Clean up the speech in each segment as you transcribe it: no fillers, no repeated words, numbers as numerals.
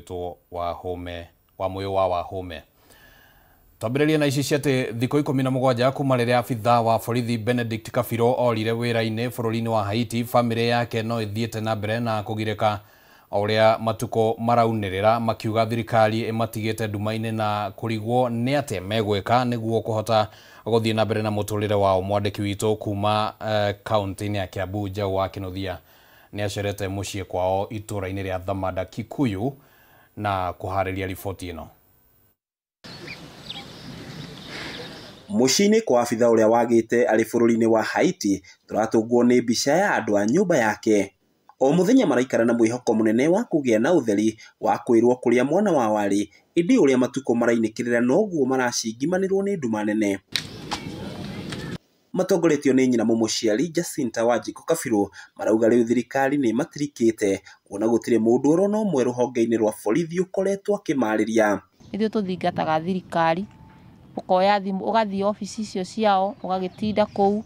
Ũgwĩtwo Wahũme wa Mũyũ wa Wahũme. Twambĩrĩrie na ici cia atĩ thikũ 17 kuma rĩrĩa abithaa wa borithi Benedict Kabirũ orire wĩra-inĩ bũrũri-inĩ wa Haiti, bamĩrĩ yake no ĩthiĩte na mbere na kũgirĩka o ũrĩa matukũ maraunĩrĩra, makiuga thirikari ĩmatigĩte nduma-inĩ na kũrigwo nĩ atĩa megwĩka nĩguo kũhota gũthiĩ na mbere na mũtũrĩre wao. Mwandĩki witũ kuma kaunti-inĩ ya Kiambu, Njaũ wa Kĩnuthia, nĩ acerete mũciĩ kwao itũũra-inĩ rĩa Thamanda Kikuyu na kũharĩria riboti ĩno. Mũciĩ-inĩ kwa abithaa ũrĩa wagĩte arĩ bũrũri-inĩ wa Haiti, tũratũngwo nĩ mbica ya andũ a nyũmba yake. O mũthenya maraikara na mwĩhoko mũnene wa kũgĩa na ũtheri wa kwĩrwo kũrĩa mwana wao arĩ, ĩndĩ ũrĩa matukũ marainĩkĩrĩra noguo maracingimanĩrwo nĩ nduma nene. Matongoretio nĩ nyina mũmũciari Jacinta Wanjikũ Kabirũ, marauga rĩu thirikari nĩ ĩmatirikĩte kuona gũtirĩ mũndũ orona ũmwe rũhonge-inĩ rwa borithi ũkoretwo akĩmarĩria. Ithuĩ tũthingataga thirikari, ũkoya thimũ ũgathiĩ obici icio ciao, ũgagĩtinda kũu,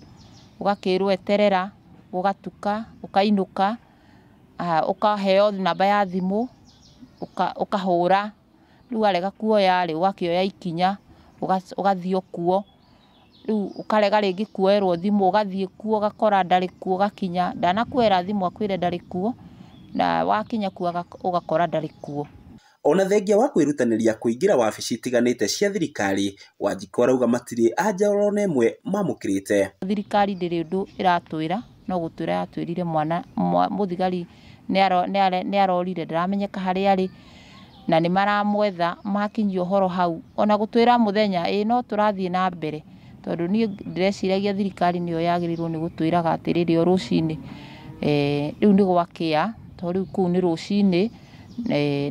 ũgakĩrwo eterera, gũgatuka, ũkainũka, ũkaheo namba ya thimũ, ũkahũra, rĩu warega kuoya rĩ, ũgakĩoya ikinya, ũgathiĩ o kuo, rĩu ũkarega rĩngĩ kuoerwo thimũ, ũgathiĩ kuo ũgakora ndarĩ kuo, ũgakinya, ndanakuoera thimũ akwĩre ndarĩ kuo, na wakinya kuo ũgakora ndarĩ kuo. Ona thengia wa kwĩrutanĩria kũingĩra wabici itiganĩte cia thirikari, Wanjikũ arauga matirĩ anja orona ĩmwe mamũkĩrĩte. Thirikari ndĩrĩ ũndũ ĩratwĩra, no gũtwĩra yatwĩrire mwana mũthigari nĩ arorire, ndaramenyeka harĩa arĩ, na nĩ maramwetha, makinyia ũhoro hau, ona gũtwĩra mũthenya, ĩ no tũrathiĩ na mbere, tondũ niĩ ndĩreciragia thirikari nĩyo yagĩrĩirwo nĩ gũtwĩraga atĩrĩrĩ o rũcinĩ, rĩu nĩ gwakĩa, tondũ rĩu kũu nĩ rũcinĩ,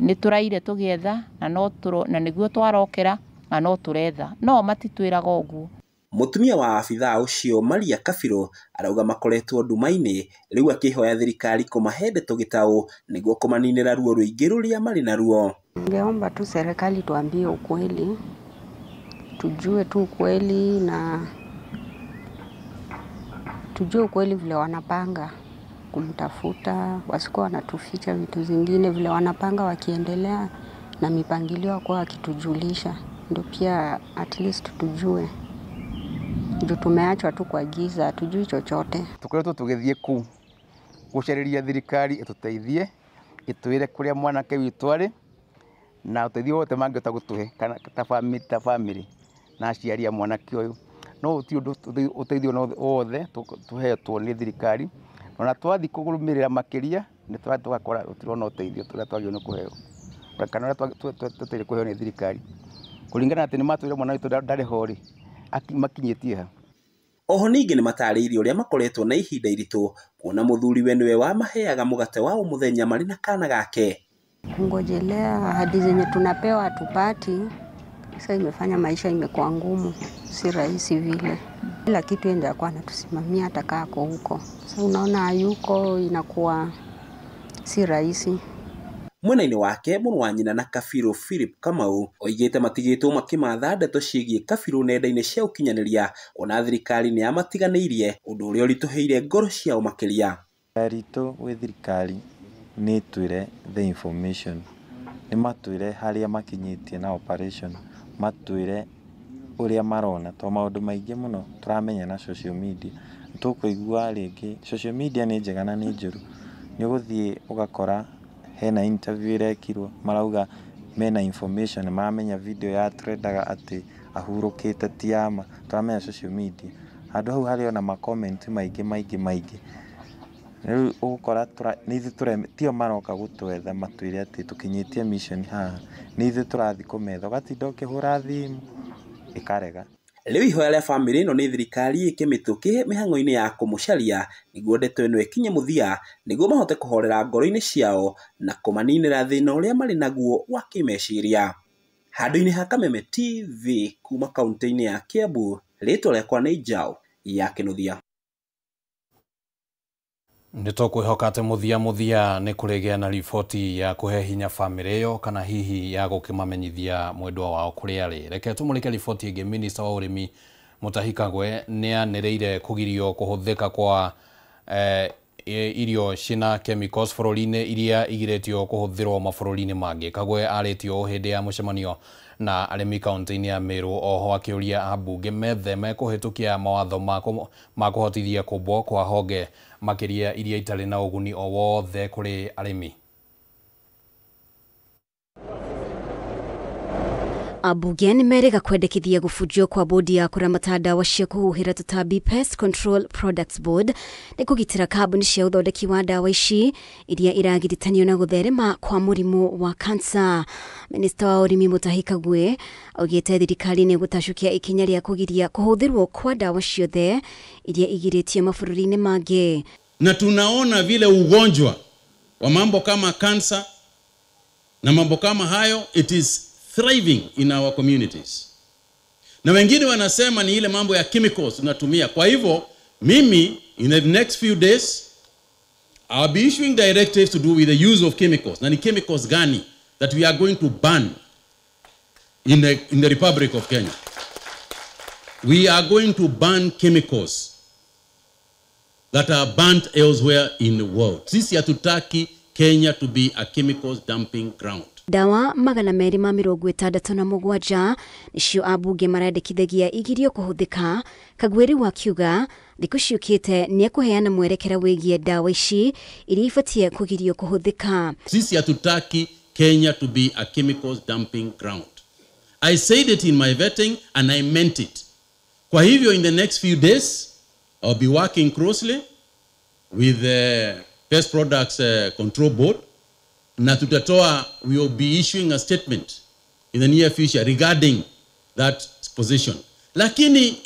nĩ tũraire tũgĩetha, na nĩguo twarokera, na no tũretha, no matitwĩraga ũguo. Mũtumia wa abithaa ũcio Maria Kabirũ arauga makoretwo nduma-inĩ, rĩu akĩhoya thirikari kũmahe ndeto gĩtaũ nĩguo kũmaninĩra ruo rũingĩ rũrĩa marĩ naruo. Ningeomba tu serikali tuambie ukweli, tujue tu ukweli na tujue ukweli vile wanapanga kumtafuta, wasikuwa wanatuficha vitu zingine, vile wanapanga wakiendelea na mipangilio kwa wakitujulisha, ndio pia at least tujue. Ndio tumeachwa tu kwa giza, hatujui chochote. Tukoretwo tũgĩthiĩ kũu gũcarĩria thirikari ĩtũteithie, ĩtwĩre kũrĩa mwanake witũ arĩ, na ũteithio wothe mangĩhota gũtũhe kana ta bamĩrĩ na aciari a mwanake ũyũ. No ti ũndũ ũteithio wothe tũhetwo nĩ thirikari, ona twathiĩ kũrũmĩrĩra makĩria nĩ tũrathiĩ tũgakora tũtirona ũteithio ũrĩa twagĩrĩirwo nĩ kũheo, kana ũrĩa twagĩrĩirwo kũheo nĩ thirikari. Kũringana atĩ nĩ matwĩra mwana witũ ndarĩ ho rĩ, makinyĩtie ha? Oho ningĩ nĩ matarĩirie ũrĩa makoretwo na ihinda iritũ kuona mũthuriwe nĩwe wamaheaga mũgate wa o mũthenya marĩ na kana gake. Kungojelea ahadi zenye tunapewa hatupati, sasa imefanya maisha imekuwa ngumu, si rahisi vile. Kila kitu yeye ndiye alikuwa anatusimamia hata kaa ako huko. Sasa unaona hayuko, inakuwa si rahisi. Mwena-inĩ wake mũrũ wa nyina na Kabirũ Philip Kamau oigĩte matigĩtwo makĩmatha ndeto ciĩgiĩ Kabirũ nenda-inĩ cia ũkinyanĩria, kuona thirikari nĩ yamatiganĩirie, ũndũ ũrĩa ũritũhĩire ngoro ciao makĩria. Ritũ gwĩ thirikari nĩ ĩtwĩre the information, nĩ matwĩre harĩa makinyĩtie na operation, matwĩre ũrĩa marona, tondũ maũndũ maingĩ mũno tũramenya na social media. Tũkũigua rĩngĩ social media nĩ njega na nĩ njũru, nĩ ũgũthiĩ ũgakora hena interview ĩrekirwo marauga mena information, maramenya video ya trendaga atĩ ahurũkĩte ti ya ma, tũramenya social media. Handũ hau harĩ ona ma comment maingĩ maingĩ maingĩ. Rĩu ũgũkora nĩ ithuĩ tio maroka gũtwetha matwĩre atĩ tũkinyĩtie mission haha, nĩ ithuĩ tũrathiĩ kũmetha, ũgatinda ũkĩhũra thimũ ĩkarega. Rĩu ihoya rĩa bamĩrĩ ĩno nĩ thirikari ĩke mĩtũkĩ mĩhang'o-inĩ ya kũmũcaria nĩguo ndeto ĩno ĩkinye mũthia, nĩguo mahote kũhorera ngoro-inĩ ciao na kũmaninĩra thĩna ũrĩa marĩ naguo wa kĩmeciria. Handũ-inĩ ha Kameme TV kuma kaunti-inĩ ya Kiambu, rĩtwa rĩakwa nĩ Njaũ ya Kĩnuthia. Nĩ tũkwĩhoka atĩ mũthia mũthia nĩ kũrĩgĩa na riboti ya kũhe hinya bamĩrĩ ĩyo kana hihi ya gũkĩmamenyithia mwendwa wao kũrĩa arĩ. Reke tũmũrĩke riboti ĩngĩ. Minista wa ũrĩmi Mutahi Kagwe nĩ anĩrĩire kũgirio kũhũthĩka kwa irio cina chemicals bũrũri-inĩ iria igirĩtio kũhũthĩrwo mabũrũri-inĩ mangĩ. Kagwe arĩtio hĩndĩ ya mũcemanio na arĩmi kaunti-inĩ ya Meru, oho akĩũria ambunge metheme kũhĩtũkia mawatho ma kũhotithia kũmbwo kwa honge makĩria iria itarĩ na ũguni o wothe kũrĩ arĩmi. Ambunge nĩ merĩga kwendekithia gũbunjio kwa bodi ya kũramata ndawa cia kũhuhĩra tũtambi Pest Control Products Board nĩ kũgitĩra kambuni cia ũthondeki wa ndawa ici iria iragiritanio na gũtherema kwa mũrimũ wa kansa. Minista wa ũrĩmi Mutahi Kagwe augĩte thirikari nĩ ĩgũtacũkia ikinya rĩa kũgiria kũhũthĩrwo kwa ndawa ciothe iria igirĩtio mabũrũri-inĩ mangĩ. Na tunaona vile ugonjwa wa mambo kama kansa na mambo kama hayo, it is thriving in our communities. Na wengine wanasema ni ile mambo ya chemicals tunatumia. Kwa hivyo mimi in the next few days I'll be issuing directives to do with the use of chemicals. Na ni chemicals gani that we are going to ban in the Republic of Kenya. We are going to ban chemicals that are banned elsewhere in the world. Sisi hatutaki Kenya to be a chemicals dumping ground. Ndawa 267 nĩcio ambunge marendekithagia igirio kũhũthĩka. Kagwe rĩu akiuga thikũ ciũkĩte nĩekũheana mwerekera wĩgiĩ ndawa ici iria ibatiĩ kũgirio kũhũthĩka. Sisi hatutaki Kenya to be a chemicals dumping ground. I said it in my vetting and I meant it. Kwa hivyo in the next few days I'll be working closely with the Pest Products Control Board. Na tutatoa, we will be issuing a statement in the near future regarding that position. Lakini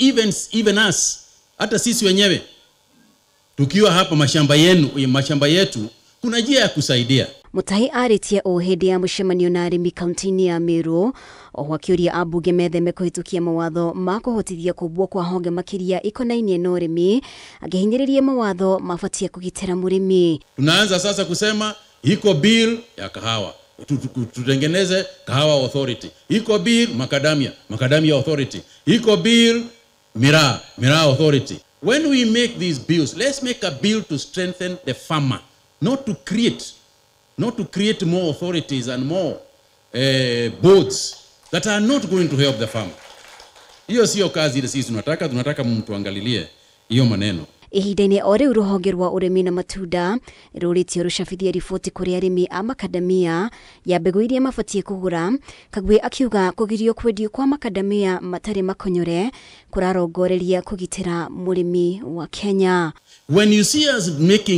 even us, hata sisi wenyewe tukiwa hapa mashamba yenu, mashamba yetu, kuna njia ya kusaidia. Mutahi arĩtie o hĩndĩ ya mũcemanio na arĩmi kaunti-inĩ ya Meru, oho akĩũria ambunge metheme kũhĩtũkia mawatho ma kũhotithia kũmbwo kwa honge makĩria ikonainie na ũrĩmi, akĩhinyĩrĩria mawatho mabatiĩ kũgitĩra mũrĩmi. Tunaanza sasa kusema iko bill ya kahawa, tutengeneze kahawa authority. Iko bill macadamia, macadamia authority. Iko bill miraa, miraa authority. When we make these bills, let's make a bill to strengthen the farmer, not to create more authorities and more boards that are not going to help the farmer. Hiyo sio kazi ile sisi tunataka, tunataka mtu angalilie hiyo maneno. Ihinda-inĩ o rĩu rũhonge rwa ũrĩmi na matunda rũrĩtio rũcabithie riboti kũrĩ arĩmi a makadamia ya mbegũ iria mabatiĩ kũgũra. Kagwe akiuga kũgirio kwendio kwa makadamia matarĩ makonyore kũrarongoreria kũgitĩra mũrĩmi wa Kenya. When you see us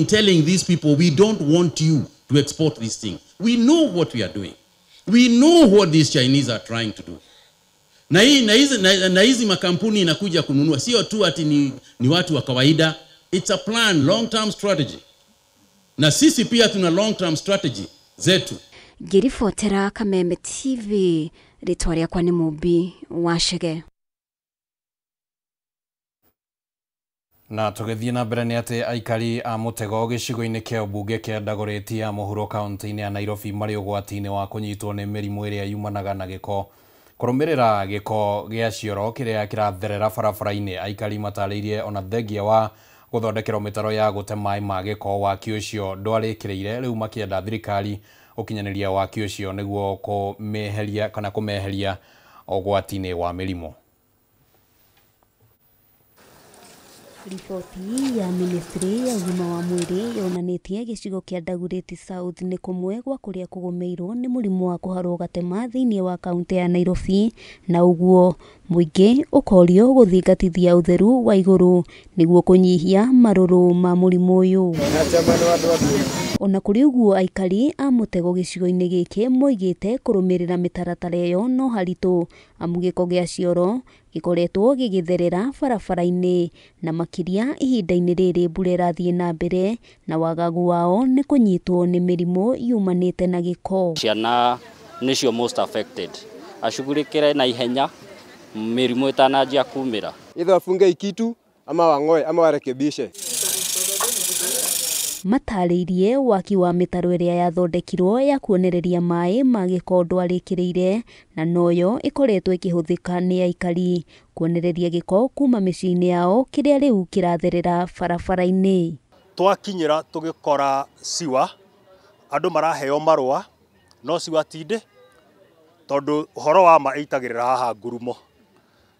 telling these people we don't want you to export this thing, we know what we are doing. We know what these Chinese are trying to do. Na hizi makampuni inakuja kununua sio tu ati ni watu wa kawaida. It's a plan, long-term strategy. Na sisi pia tuna long-term strategy zetu. Ngĩribotera Kameme TV, rĩtwa rĩakwa nĩ Mũmbi wa Chege. Na tũgĩthiĩ na mbere nĩ atĩ aikari a mũtego gĩcigo-inĩ kĩa ũmbunge kĩa Dagoretti ya mũhuro kaunti-inĩ ya Nairobi marĩ ũgwati-inĩ wa kũnyitwo nĩ mĩrimũ ĩrĩa yumanaga na gĩko. Kũrũmĩrĩra gĩko gĩa cioro kĩrĩa kĩratherera barabara-inĩ, aikari matarĩirie ona thengia wa gũthondekerwo mĩtaro ya gũte maĩ ma gĩko waki ũcio ndwarĩkĩrĩire, rĩu makĩenda thirikari ũkinyanĩria waki ũcio nĩguo kũmeheria kana kũmeheria ũgwati-inĩ wa mĩrimũ. Riboti ya ministry ya ũgima wa mwĩrĩ yonanĩtie gĩcigo kĩa Dagoretti South nĩ kũmwe gwa kũrĩa kũgũmĩirwo nĩ mũrimũ wa kũharwo gatema thĩinĩ wa kaunti ya Nairobi, na ũguo mũingĩ ũkorio gũthingatithia ũtheru wa igũrũ nĩguo kũnyihia marũrũ ma mũrimũ ũyũ. Ona kũrĩ ũguo aikari a mũtego gĩcigo-inĩ gĩkĩ moigĩte kũrũmĩrĩra mĩtaratara ĩyo no haritũ amu gĩko gĩa cioro gĩkoretwo gĩgĩtherera barabara-inĩ na makĩria ihinda-inĩ rĩrĩ mbura ĩrathiĩ na mbere na wagagu wao nĩ kũnyitwo nĩ mĩrimũ yumanĩte na gĩko. Ciana nĩcio most affected, ashughulikire na ihenya mĩrimũ ĩtananjia kumĩra. Either wafunge ikitu ama wang'oe ama warekebishe. Matarĩirie waki wa mĩtaro ĩrĩa yathondekirwo ya kuonereria maĩ ma gĩko ndwarĩkĩrĩire na noyo ĩkoretwo ĩkĩhũthĩka nĩ aikari kuonereria gĩko kuma mĩciĩ-inĩ yao kĩrĩa rĩu kĩratherera barabara-inĩ. Twakinyĩra tũgĩkora siwa andũ maraheo marũa no siwa tinde tondũ ũhoro wa ma ĩitagĩrĩra haha ngurumo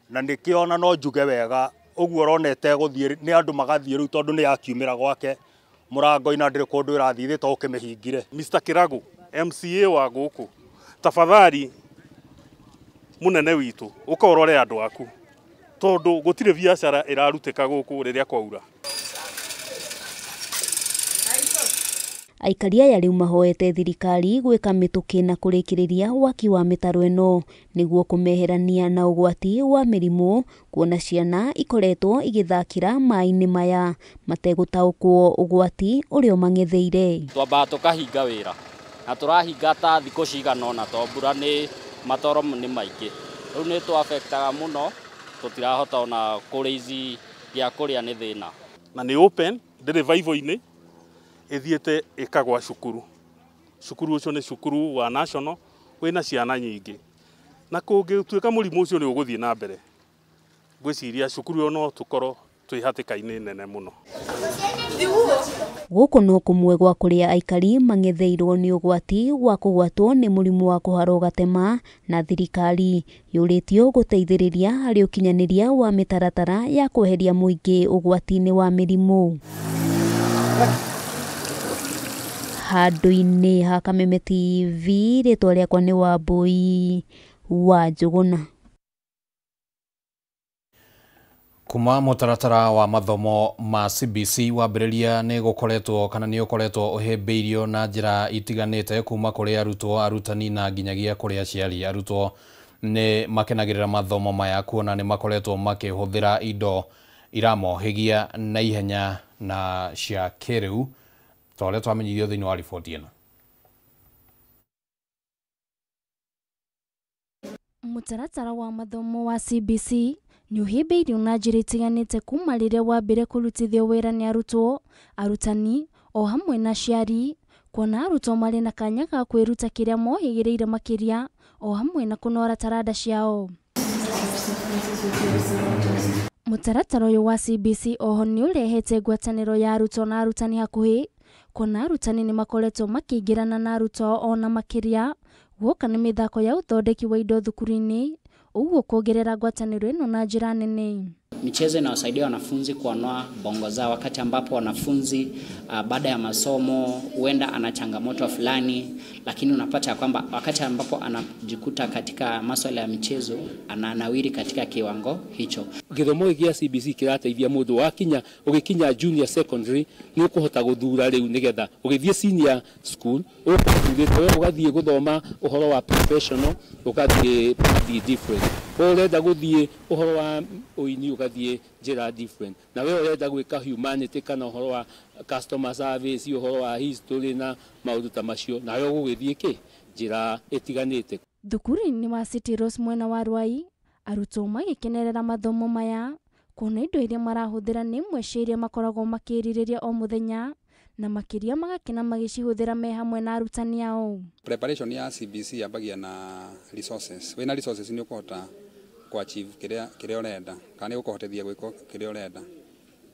na nĩkĩo ona no njuge wega ũguo ũronete gũthiĩ nĩ andũ magathiĩ rĩu tondũ nĩ yakiumĩra gwake mũrango-inĩ na ndĩrĩ kũndũ ĩrathiĩ ithuĩ to ũkĩmĩhingire. Mr. Kirago MCA wa gũkũ tafadhali munene witũ ũka ũrore andũ aku tondũ gũtirĩ biacara ĩrarutĩka gũkũ rĩrĩa kwaura. Aikari aya rĩu mahoete thirikari gwĩka mĩtũkĩ na kũrĩkĩrĩria waki wa mĩtaro ĩno nĩguo kũmeherania na ũgwati wa mĩrimũ kuona ciana ikoretwo igĩthakĩra maĩ-inĩ maya mategũtaũkwo ũgwati ũrĩa ũmang'etheire. Twambaga tũkahinga wĩra na tũrahinga ta thikũ cigana ũna tondũ mbura nĩ matoro nĩ maingĩ rĩu nĩ tũafektaga mũno tũtirahota ona kũrĩizi gĩa kũrĩa nĩ thĩna. Na nĩ open ndĩrĩ vaivo-inĩ ĩthiĩte ĩkagwa cukuru. Cukuru ũcio nĩ cukuru wa national wĩna ciana nyingĩ na kũngĩtuĩka mũrimũ ũcio nĩ ũgũthiĩ na mbere ngwĩciria cukuru ĩyo no tũkorwo twĩ hatĩka-inĩ nene mũno. Gũkũ no kũmwe gwa kũrĩa aikari mang'etheirwo nĩ ũgwati wa kũgwatwo nĩ mũrimũ wa kũharwo gatema na thirikari yũrĩtio gũteithĩrĩria harĩ ũkinyanĩria wa mĩtaratara ya kweheria mũingĩ ũgwati-inĩ wa mĩrimũ. Handũ-inĩ ha Kameme TV, rĩtwa rĩakwa nĩ Wambui wa Njũgũna. Kuma mũtaratara wa mathomo ma CBC wambĩrĩria nĩ gũkoretwo kana nĩ ũkoretwo ũhĩmbĩirio na njĩra itiganĩte kuma kũrĩ arutwo, arutani na nginyagia kũrĩ aciari. Arutwo nĩ makenagĩrĩra mathomo maya kuona nĩ makoretwo makĩhũthĩra indo iramohĩgia na ihenya na cia kĩrĩu ta ũrĩa twamenyithio thĩinĩ wa riboti ĩno. Mũtaratara wa mathomo wa CBC nĩ ũhĩmbĩirio na njĩra itiganĩte kuma rĩrĩa wambire kũrutithio wĩra nĩ arutwo, arutani o hamwe na aciari, kuona arutwo marĩ na kanya ga kwĩruta kĩrĩa mohĩgĩrĩire makĩria o hamwe na kũnora taranda ciao. Mũtaratara ũyũ wa CBC oho nĩ ũrehete ngwatanĩro ya arutwo na arutani hakuhĩ, kuona arutani nĩ makoretwo makĩingĩrana na arutwo ona makĩria guoka nĩ mĩthako ya ũthondeki wa indo thukuru-inĩ, ũguo kuongerera ngwatanĩro ĩno na njĩra nene. Michezo inawasaidia wanafunzi kuanoa bongo zao wakati ambapo wanafunzi baada ya masomo huenda ana changamoto fulani, lakini unapata kwamba wakati ambapo anajikuta katika masuala ya michezo ananawiri katika kiwango hicho. Githomo gĩa CBC kĩrateithia mũndũ wakinya ũgĩkinya junior secondary nĩ ũkũhota gũthura rĩu nĩgetha ũgĩthiĩ senior school ũgũthurĩte we ũgathiĩ gũthoma ũhoro wa professional ũgathiĩ different, ũrenda gũthiĩ ũhoro wa ũini ũgathiĩ njĩra different, na we ũrenda gwĩka humanity kana ũhoro wa customer service ũhoro wa history na maũndũ ta macio nawe ũgũgĩthiĩ kĩ njĩra ĩtiganĩte. Thukuru-inĩ wa City Rose mwena wa Ruai arutwo magĩkenerera mathomo maya kuona indo iria marahũthĩra nĩ imwe cia iria makoragwo makĩrirĩria o mũthenya na makĩria magakena magĩcihũthĩra me hamwe na arutani ao. Preparation ya CBC yambagia na resources. Wĩna resources nĩ ũkũhota ku achieve kĩrĩa ũrenda kana nĩ gũkũhotithia gwĩka kĩrĩa ũrenda.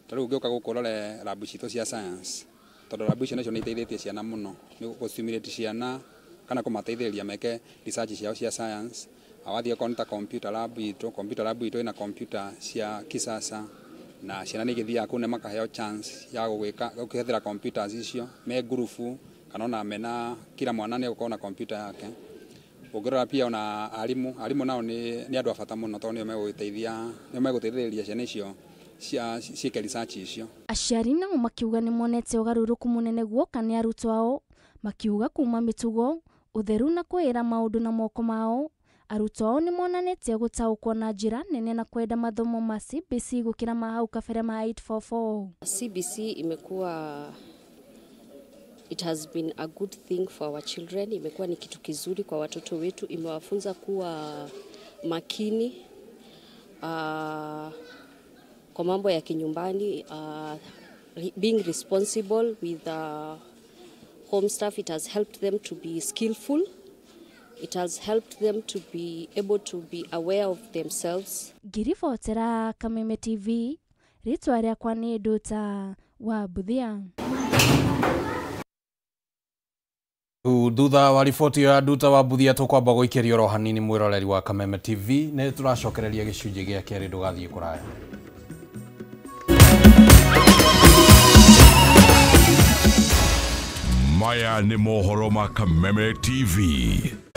Ta rĩu ũngĩũka gũkũ ũrore lab citũ cia science tondũ lab icio nacio nĩ iteithĩtie ciana mũno nĩ gũ-stimulate ciana kana kũmateithĩrĩria meke research ciao cia science. Awathiĩ okorwo nĩ ta computer lab itũ, computer lab itũ ĩna computer cia kisasa na ciana nĩ igĩthiaga kũu na makaheo chance ya gũgĩka gũkĩhũthĩra computers icio me ngurubu kana ona mena kila mwana nĩ egũkorwo na computer yake. Ũngĩrora pia ona arimũ nao nĩ andũ a bata mũno tondũ nĩo megũgĩteithia nĩo megũteithĩrĩria ciana icio ciĩke research icio. Aciari nao makiuga nĩ monete ũgarũrũku mũnene guoka nĩ arutwo ao, makiuga kuma mĩtugo, ũtheru na kwĩra maũndũ na moko mao arutwo ao nĩ monanĩtie gũtaũkwo na njĩra nene na kwenda mathomo ma CBC gũkĩra ma hau kabere ma 844. CBC imekuwa, it has been a good thing for our children. Imekuwa ni kitu kizuri kwa watoto wetu, imewafunza kuwa makini kwa mambo ya kinyumbani, being responsible with home stuff. It has helped them to be skillful. It has helped them to be able to be aware of themselves. Ngiribotera Kameme TV, rĩtwa rĩakwa nĩ Nduta wa Buthia. Thutha wa riboti ya Nduta wa Buthia tukwamba guikirio ro hanini mwiroreri wa Kameme TV ni turacokereria gicunjĩ gĩa kerĩ ndũgathiĩ kũraya. Maya nĩ mohoro ma Kameme TV.